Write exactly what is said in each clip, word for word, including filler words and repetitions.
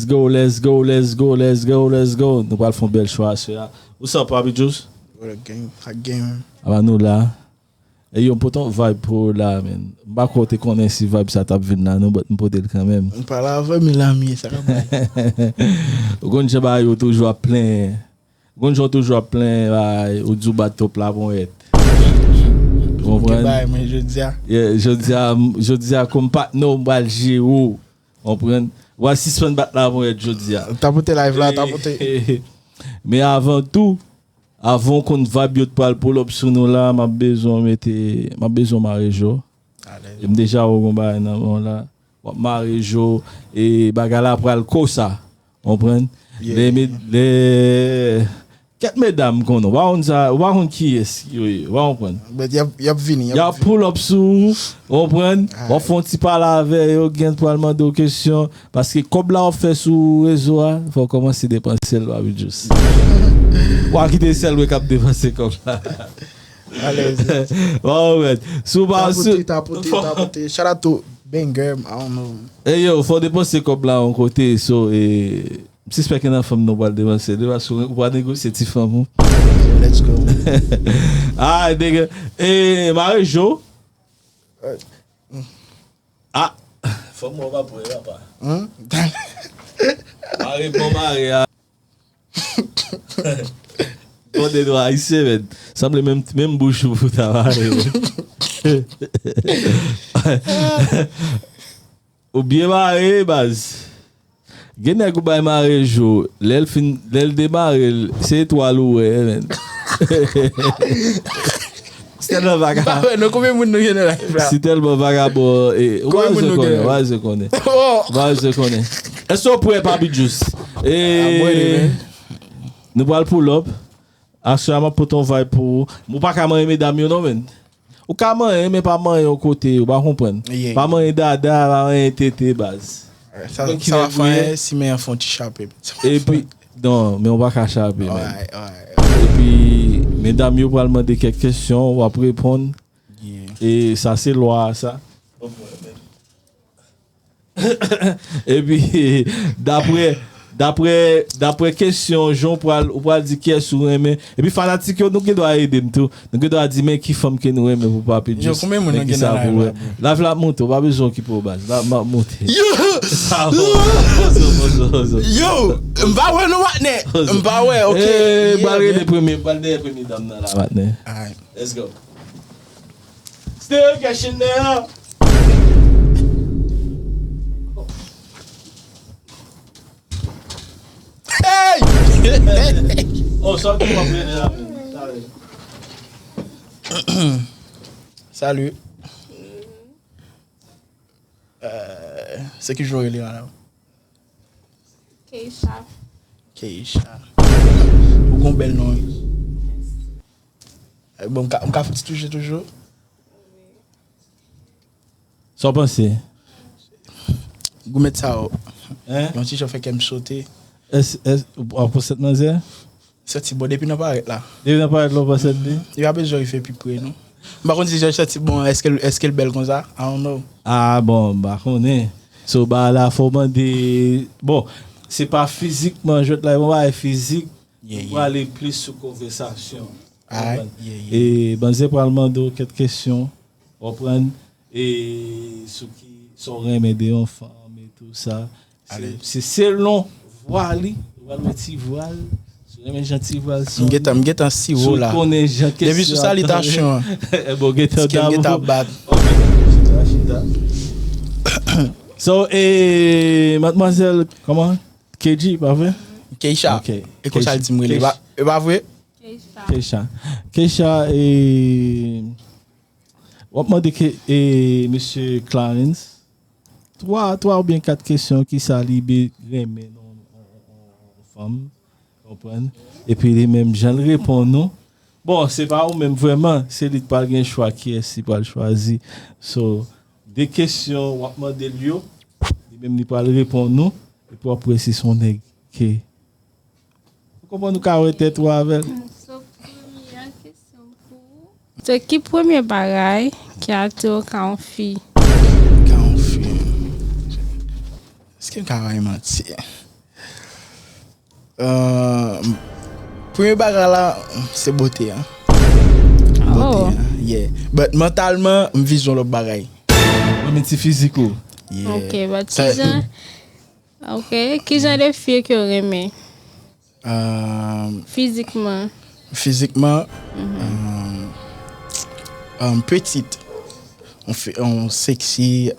Let's go, let's go, let's go, let's go, let's go. Nou pral fè yon bèl show aswè a. Ou sa, Papi Juice? What up, gang? How game? Aba nou la. E yo, m pote yon vibe pou ou la, men. M pa kwè w te konnen si vibe sa t ap vin la, non, but m pote l kanmenm. M pale avè m, Lami, sa k ap bay? Ou konn jan bagay yo toujou ap plenyen. Ou konn jan w toujou ap plenyen, bagay, ou di w bat twòp laponyèt. Ou konprann? Bay, men jodi a. Yeah, jodi a, m- jodi a, kòm patnè w, m pral jere w. Ou konprann? W a sispann bat laponyèt jodi a. Tapote live la, tapote. Men avan tou, avan w konn vibe yo t pral pull up sou nou la, m ap bezwen w mete, m ap bezwen w mare jo. E m deja wè w gon bagay nan men w la. W ap mare jo, e bagay la pral konsa. Ou konprann? Yeah. Lè, lè, kèk medam konnen. Ou pa konn sa, ou pa konn kiyès yo ye. Ou pa konprann? But y ap, y ap vini, y ap vini. Y ap pull up sou ou, ou konprann? W ap fè yon ti pale avè yo, gen pral mande w kesyon. Paske kòb la w ap fè sou rezo a, fò w kòmanse depanse l, Papi Juice. W a kite sèl mwen k ap depanse kòb la. Alèz. Bon, men. Si w pa, si, tapote, tapote, tapote. Shout out to Banger, I don't know. E yo, fò w depanse kòb la yon kote, so, e, m sispèk gen nan fanm nan w pral depanse li, paske ou pral negosye ti fanm ou. Let's go. Ah, nèg, e, mare jo. Ah, fanm mwen pa pran, papa. Hmm? Mare, bon mare a. Tande nou ayisyen, men. Sanble menm, menm bouch ou pou ta mare, men. Ou byen mare, baz. Gen nèg ou bay mare jo, lè l fin, lè l demare l, se etwal ou wè, men. Si tèlman vagabon. M pa wè, non, konbyen moun nou gen nan live la? Si tèlman vagabon, e, w a bezwen konnen, w a bezwen konnen. W a bezwen konnen. Èske w prè, Papi Juice? E, nou pral pull up. Aswè a, m ap pote yon vibe pou ou. Ou pa ka manyen medam yo, non, men. Ou ka manyen, men pa manyen yon kote, ou pa konprann. Yeah. Pa manyen dada, pa manyen tete, baz. Sa, sa va fè anyen si men an fè yon ti chape. Epi, non, men ou pa ka chape, men. Alright, alright. Epi, medam yo pral mande kèk kesyon, w ap reponn. Yeah. E sa se lwa a, sa. Epi, daprè, daprè, daprè kesyon, jan w pral, ou pral di kiyès ou renmen. Epi fanatik yo, nou gen dwa ede m tou. Nou gen dwa di, men ki fanm ke nou renmen pou Papi Juice. Yo, konbyen moun nou gen nan live la? Live la ap monte, ou pa bezwen okipe w, baz. La, m ap monte. Yo! Sa bon. Bonzo, bonzo, bonzo. Yo! M pa wè nou, patnè. M pa wè, ok. Eh, m pral rele premye, m pral dèyè premye dam nan la, patnè. Alright. Let's go. Still catching there. Hey! Oh, sa w te w ap rele la menm. Sa rele. Salut. Euh, se ki jan w rele la? Keisha. Keisha. Ou gon bèl non, wi. Eh, bon, m ka, m ka fè ti touche toujou. Sa w panse? Goumen sa yo. Hein? Yon ti jan fè kè m sote. Èske, èske, w ap pran sèt manzè? Sèt ti bon depi nan parèt la. Depi nan parèt la, w pran sèt li? Li pa bezwen rive pi pre, non. M pa konn si jan sèt ti bon, èske, èske l bèl konsa? I don't know. Ah, bon, m pa konnen. So, ba la, fò w mande, bon, se pa fizikman, jwèt la, e yon bagay fizik. Yeah, yeah. Ou prale plis sou konvèsasyon. Alright, yeah, yeah. E manzè pral mande w kèk kesyon, w konprann, e sou ki, sa w renmen de yon fanm e tou sa. Se, se selon vwa li, ou pral wè ti vwa l, si w renmen jan ti vwa l soti. M gentan, m gentan siwo la. Si w konnen jan kesyon ap. Depi sou salitasyon an. E bon, gentan dabou. Kè m gentan bat. Ok. Chita, chita. So, e, madmwazèl, kòman? K G, pa vre? Keisha. Ok. E konsa l di m rele. Keisha. E pa, e pa vre? Keisha. Keisha. Keisha, e, w ap mande ke, e, mesye Clarence twa, twa oubyen kat kesyon, kisa li be-, renmen nan yon, yon, yon, yon fanm, konprann? Epi li menm jan l reponn ou. Bon, se pa ou menm vrèman, se li k pral gen chwa kiyès li pral chwazi. So, de kesyon w ap mande l yo, li menm li pral reponn ou, epi w ap wè si se yon nèg ke Ou konprann, ou ka wè tèt ou avè l. So, premyè kesyon pou ou. Se ki premye bagay ki atire w ka yon fi? Ka yon fi. Èske m ka bay manti? Euh, premye bagay la, se bote an. Bote Oh. An, yeah. But mantalman, m vize yon lòt bagay. Mwen ti fizik ou. Yeah. Ok, but Sa- kijan, ok, kijan de fi ke w renmen? Euh, Fizikman. Fizikman, euh, euh, petit. On, fe- on sexy,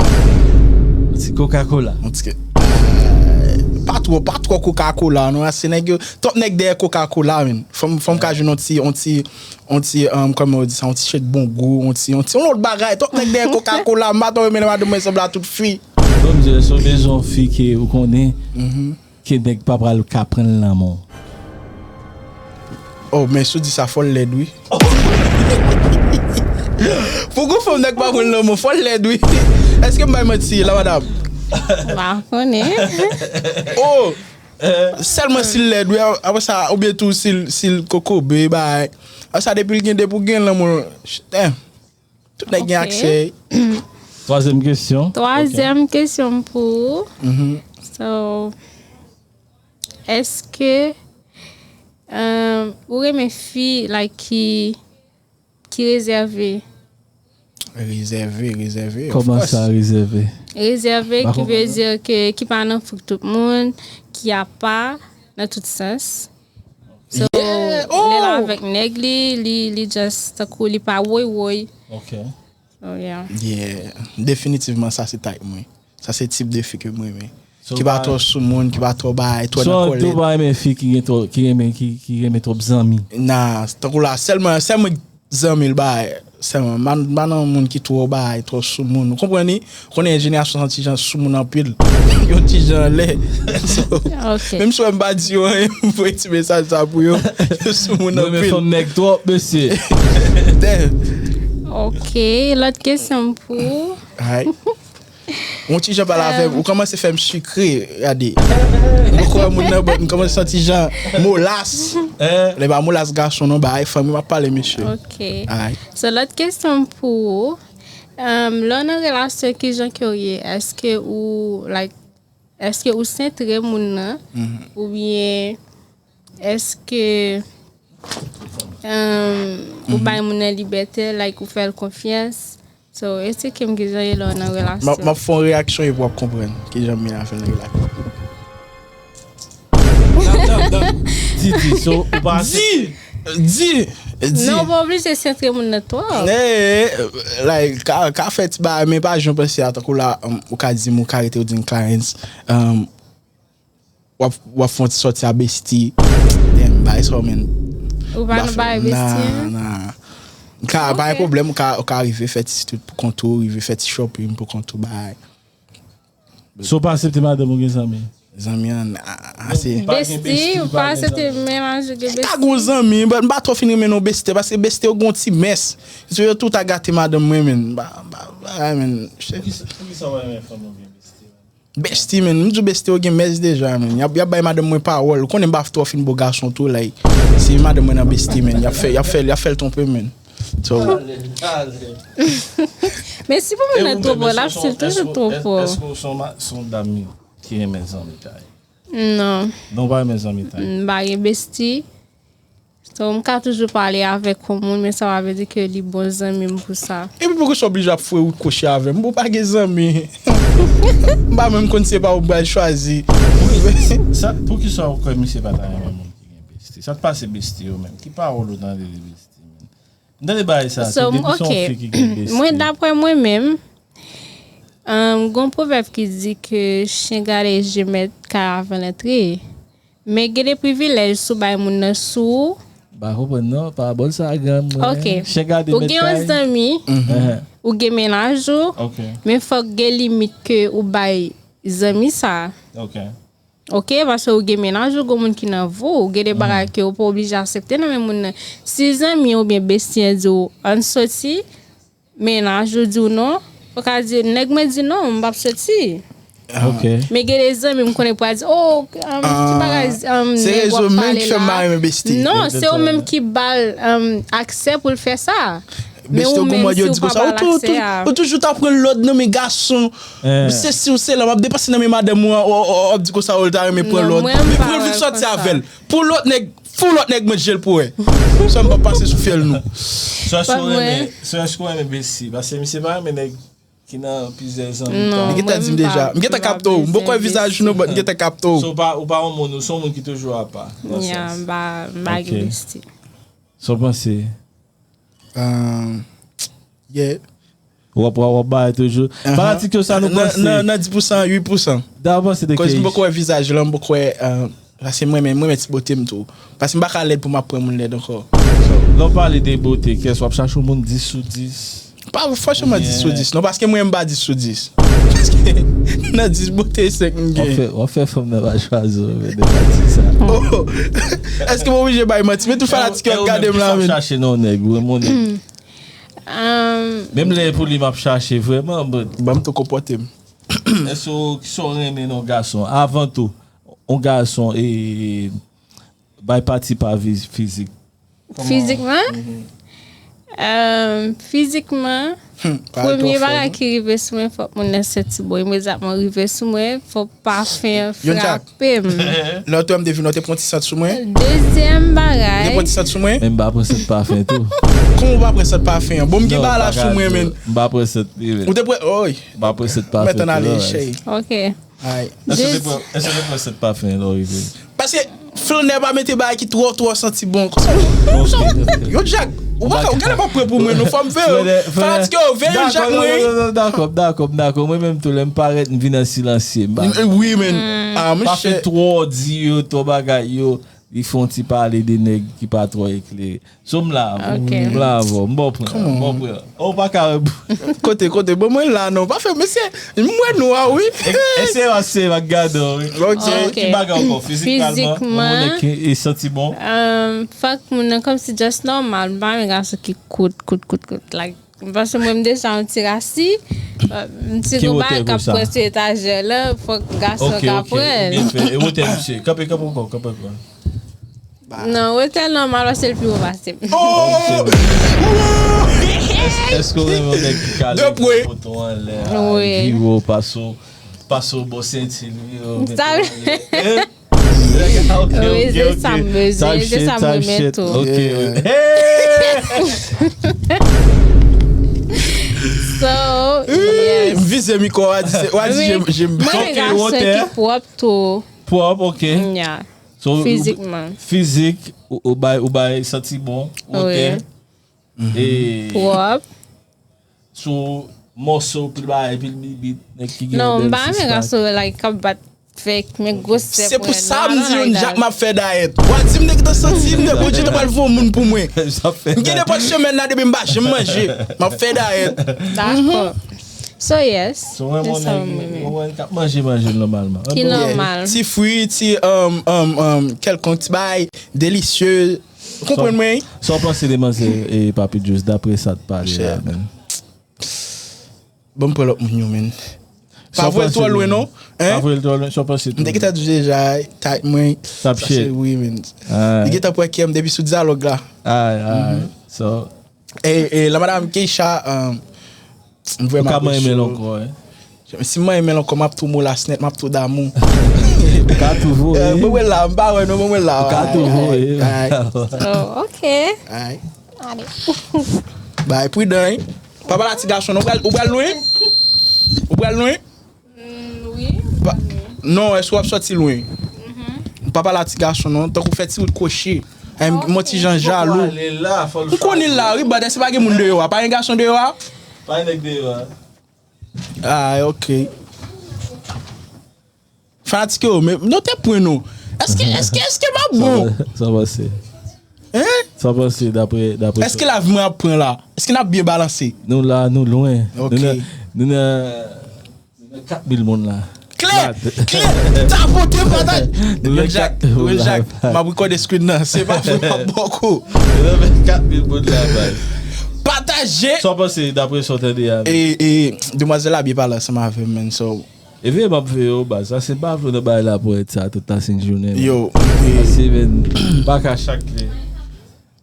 Ti Coca-Cola. on ti, euh, pa twò, pa twò Coca-Cola, non, se nèg yo, twòp nèg dèyè Coca-Cola, men. Fòm, fòm ka jwenn on ti, on ti, on ti, euh, kòman yo di sa, on ti shake bon gou, on ti, on ti, on lòt bagay, twòp nèg dèyè Coca-Cola, m pa twò renmen lè madanm mwen sanble a tout fi. Bon, m di, èske w bezwen yon fi ke ou konnen ke nèg pa pral ka pran l nan men w? Oh, men si w di sa, fò l lèd, wi. Pou gon fanm nèg pa pran l nan men w, fò l lèd, wi. Èske m bay manti, la, madam? M pa konnen. Oh! Sèlman si l lèd, wi. Apre sa, oubyen tou si l, si l kokobe, bay. Apre sa, depi l gen, depi w gen lanmou, eh, tout nèg gen Ok. aksè. Twazyèm kesyon. Twazyèm kesyon m pou ou. Mhm. So, èske euh, ou renmen fi like ki ki rezève? Rezève, rezève. Of Kòman course. Sa, rezève? Rezève Ba ki konprann vle sa. Di ke ki pa nan fouk tout moun, ki apa nan tout sans. So, Yeah. lè l Oh! Avèk nèg li, li, li just tankou li pa woy woy. Ok. So, yeah. Yeah, definitivman sa se type mwen. Sa se tip de fi ke mwen renmen. So, Ki pa pa- twò sou moun, ki pa twò bay, twò So, nan an tou kòlèt. Pa renmen fi ki gen twò, ki renmen, ki, ki renmen twòp zanmi. Nah, tankou la, sèlman, sèlman zanmi l bay. Sèlman, man, man nan moun ki twò bay, twò sou moun. Ou konprann ni? Ou konnen jenerasyon sa ti jan sou moun anpil. Yo ti jan anlè. So, Ok. menm si w wè m pa di yo anyen, m voye ti mesaj sa pou yo. Yo sou moun Mwen renmen anpil. Fanm nèg twòp, mesye. Damn. Ok, lòt kesyon m pou ou. Alright. Yon ti jan pale avè m, ou kòmanse fè m sikre, gade. M poko wè moun nan, but m kòmanse santi jan molas. Hein? Lè pa molas gason non, bay fanmi m ap pale mesye. Ok. Alright. So, lòt kesyon m pou ou. Um, lè w nan relasyon, ki jan ke w ye? Èske ou, like, èske ou sentre moun nan? Oubyen èske um, ou bay moun nan libète, like, ou fè l konfyans? So, esplike m ki jan ye lè w nan M ap- relasyon. m ap fè yon reyaksyon epi w ap konprann ki jan m ye avè l nan relasyon. Di, di, so, ou pa aksepte. Di! Di! Di! Non, ou pa oblije sentre moun nan twòp. Eh, like, ka, ka fè ti bagay, men pa jan w panse a, tankou la, um, ou ka di m, ou ka rete, ou di m, Clarence, um, w ap, w ap fè yon ti sòti a besti. Damn, bay sa w, men. Ou pa nan bay besti, Nah, hein? nah. Ka, pa gen Ok. Pwoblèm, ou ka, ou ka rive fè ti street pou kont ou, rive fè ti shopping pou kont ou, bay. So, ou pa aksepte madanm ou gen zanmi? Zanmi an, a, a, se. Pa gen Besti, ou pa aksepte mennaj ou gen Ka besti. gon zanmi, but m pa twò fin renmen non besti, paske besti yo gon ti mès. Se yo tout a gate madanm mwen, men. Ba, ba, ba, men. Poukisa, poukisa w renmen fanm ou gen besti? Besti, men. M di w besti yo gen mès deja, men. Y ap, y ap bay madanm mwen pawòl. Ou konnen m pa twò fin bo gason tou, like. Si madanm mwen nan besti, men. Y ap fè, y ap fè, y ap fè l twonpe, men. So, Men si pou moun nan twonpe w, l ap stil toujou twonpe w. Èske w se yon ma- se yon dam ki renmen zanmitay? Non, Non, w pa renmen zanmitay. m pa gen besti. So, m ka toujou pale avèk yon moun, men sa pa vle di ke li bon zanmi m pou sa. Epi poukisa w oblije ap fwe wout kwochi avè m? Ou pa gen zanmi. M pa menm konn se pa ou m pral chwazi. Sa, poukisa w kwè misye pa ta renmen moun ki gen besti? Sa k pase besti yo menm? Ki pawòl ou tande de besti menm? M tande bagay sa, So, se depi se yon ok. Fi ki gen besti. Mwen, daprè mwen menm, um, gon pwovèb ki di ke chen gade je mèt kay avan l antre. Men gen de privilèj si w bay moun nan sou ou. M pa konprann non, parabòl sa gran mwen. Ok. Chen gade Ou mèt gen yon kay. Zanmi, Ehe. Ou gen mennaj ou, Ok, men fòk gen limit ke ou bay zanmi sa. ok. Ok, paske ou gen mennaj ou, gen moun ki nan vi w, ou gen de bagay ke ou pa oblije aksepte nan men moun nan. Si zanmi oubyen besti an di w, ann soti, mennaj ou di w non, ou ka di, nèg mwen di non, m p ap soti. Ok. Men gen de zanmi m konnen pral di, oh, um, ki bagay, um, Se nèg w rezo ap menm pale ki fè m la. pa renmen besti. Non, se ou menm ki ba l, um, aksè pou l fè sa. Men ou menm, si w pa ba l aksè a. Ou toujou ta pran lòd nan men gason. Se si w se la, w ap depanse nan men madanm ou an, w ap di konsa w ta renmen pran lòd. Men pran l vin sòti avè l. Pou lòt nèg, fou lòt nèg manje l pou wè. Sa m p ap pase sou fyèl nou. Sè, èske w renmen, sè, èske w renmen Bessie? Paske misye pa renmen nèg ki nan plizyè zanmi pa. Li gentan di m deja. M gentan kapte w. M poko wè vizaj ou non, but m gentan kapte w. So, ou pa, ou pa yon moun, ou se yon moun ki toujou apa nan sens. M pa, m pa gen Bessie. Sa w panse? Yeah. W ap, w ap bay toujou. Fanatik yo, sa nou panse? Nan, nan dis pousan, uit pousan. Da w panse de Cause m poko wè vizaj lan, m poko wè, paske mwen menm, mwen menm ti bote m tou. Paske m pa ka lèd pou m ap pran moun lèd ankò. Lè w pale de bote, kiyès w ap chache yon moun dis sou dis? Pa fòseman dis sou dis, non, paske mwen m pa dis sou dis. Paske nan dis bote, e senk m genyen. W ap fè, w ap fè fanm nan pa chwazi w, men de pati sa. Oh, èske m oblije bay manti? Men tout fanatik yo ap gade m la, men. Chache non nèg, ou renmen nèg. Menm lè pou li m ap chache vrèman, but. Ban m tou konpòte m. Èske w, kisa w renmen nan yon gason? Avan tou, yon gason, e, bay pati pa fizik. Fizikman? Fizikman, premye bagay ki rive sou mwen, fòk moun nan santi bon, imedyatman rive sou mwen, fòk pafen an frape m. Lè w te wè m te vin, w te pran ti sant sou mwen? Dezyèm bagay. Te pran ti sant sou mwen? Men m pa pran sant pafen tou. Kòman w pa pran sant pafen an? Bon, m gen bagay la sou mwen, men. M pa pran sant li, men. Ou te pran, oy. M pa pran sant pafen tou, non, cheri. Ok. Èske w te pran, èske w te pran sant pafen lè w rive? Paske Flannè pa mete bagay ki twò, twò santi bon. Konsa, konsa, yo Jack, ou pa ka, ou genlè pa prè pou mwen, non, fò m veye w. Fanatik yo, veye Jack mwen. Non, non, non, dakò, dakò, dakò. Mwen menm tou, lè m parèt, m vin an silansye. Wi, men. Ah, monchè. Pafen twò di yo, twò bagay yo. Li fè yon ti pale de nèg ki pa twò eklere. So, m la avè w. M la avè w. M ba w pwen. M ba w pwen. Ou pa ka wè. Kote, kote? Bon, mwen la, non. Pa fè, mesye, m wè nou a, wi. E, e se yo, se yo k gade w, wi. Ok. Ki bagay ankò? Fizikman, yon nèg ki, e santi bon? Fòk moun nan kòmsi just nòmal. M pa renmen gason ki kout, kout, kout, kout. Like, paske mwen, m deja yon ti rasi. M ti gon bagay k ap pran sou etajè la. Fòk gason ka pran l. Ok, ok. Byen fè. E wotè misye? Kanpe, kanpe ankò, kanpe ankò. Nan, wotè l nòmal, paske l pi wo pase m. Oh! Èske w renmen yon nèg ki ka leve poto anlè a, pi wo pase w, pase w bò senti l, wi, yo mete w anlè? Wi, se sa m bezwen, se sa m renmen tou. Ok, ok. So, yes. M vize mikwo, w a di se, w a di je, je m. Mwen renmen gason ki pwòp tou. Pwòp, ok. Yeah. So, fizikman. Fizik, ou, ou bay, ou bay santi bon, wotè. E pwòp. Sou mòso, pil bagay, pil bibit, nèg ki gen bèl six pack. Non, m pa renmen gason, like, k ap bat fèk, men gwosè. Se pou sa m di yon jak m ap fè dayèt. W a di m nèg tan santi m, nèg Bondye t ap pral voye yon moun pou mwen. M gen nenpòt semèn la, depi m pa janm manje, m ap fè dayèt. Dakò. So, yes. So, mwen, mwen, mwen, mwen k ap manje, manje nòmalman. Ki nòmal. Ti fwi, ti, um, um, um, kèlkonk ti bagay delisye. Ou konprann mwen? Sa w panse de manzè e Papi Djous, dapre sa t pale la, men? Bon, m pran lòt moun yo, men. Pa voye l twò lwen, non. Hein? Pa voye l twò lwen, sa w panse tou? M te gentan di w deja, tayt mwen. T ap chèt. Wi, men. Li gentan pran kè m depi sou dyalòg la. Ay, ay. So, E, e, la madam Keisha, um, m vrèman apresye w. Ou ka manyen men l ankò, wi. Si m manyen men l ankò, m ap tou molas nèt, m ap tou damou. Ou ka tou voye. Mwen, mwen la, m pa wè non, mwen, mwen la. Ou ka tou voye. Oh, ok. Ale. Bay pridan, wi. Pa pale a ti gason non, ou pral, ou pral lwen? Ou pral lwen? Mm, wi. Non, èske w ap sòti lwen? Pa pale a ti gason non, tankou fè ti wout kwochi. Ay, m, m on ti jan jalou. Ou konnen l la, wi, but èske pa gen moun deyò a? Pa gen gason deyò a? Pa gen nèg deyò a. Ah, ok. Fanatik yo, men, note pwen nou. Èske, èske, èske m ap bon? Sa w panse? Hein? Sa w panse dapre, dapre sa? Èske lavi mwen ap pran la? Èske n ap byen balanse? Nou la, nou lwen. Ok. Nou nan, nou nan, nou nan kat mil moun la. Klè, klè, tapote, pataje. Nou nan kat mil moun la. Real Jack, Real Jack, m ap rekòde screen nan, se pa vre, m ap ba w kou. Nou nan kat mil moun la, bay. Pataje. Sa w panse dapre sa w tande a? E, e, demwazèl la byen pale ansanm avè m, man, so. E veye m ap veye w, baz. Sa se pa vle nan bagay la pou èt sa tout la senk jounen, man. Yo, e. Paske, men, pa ka chak lè.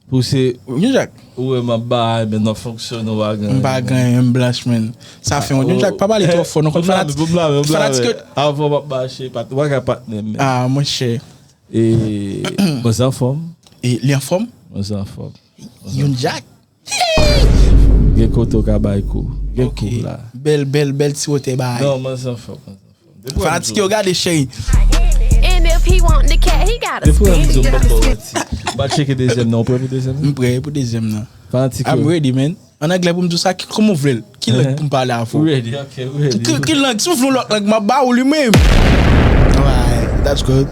Pou se New Jack. Ou wè m ap bay, men nan fonksyon nou pa gen. M pa gen, m blanch, men. Sa fè yon New Jack, pa pale twò fò, non, konn fanatik. Pou blame, pou blame, Fanatik. Avan m ap mache, ou pa ka patnè m. Ah, monchè. E mwen se anfòm. E li anfòm? Mwen se anfòm. Youn Jack. Gen kote w ka bay kou. Gen kou la. Bèl, bèl, bèl ti wotè bay. Non, mwen se anfòm. Fanatik yo gade, cheri. And if he want the cat, he gotta Depi w spend di it. m pa manti. M pa tcheke dezyèm nan, ou prè pou dezyèm nan? M prè pou dezyèm nan. Fanatik I'm yo. Ready, man. An anglè pou m di w sa, ki- kòman w vle l? Ki lang pou m pale avè w? Ready, ok, ready. Ki, ki lang? Si w vle yon lòt lang, m ap ba w li menm. Alright, that's good.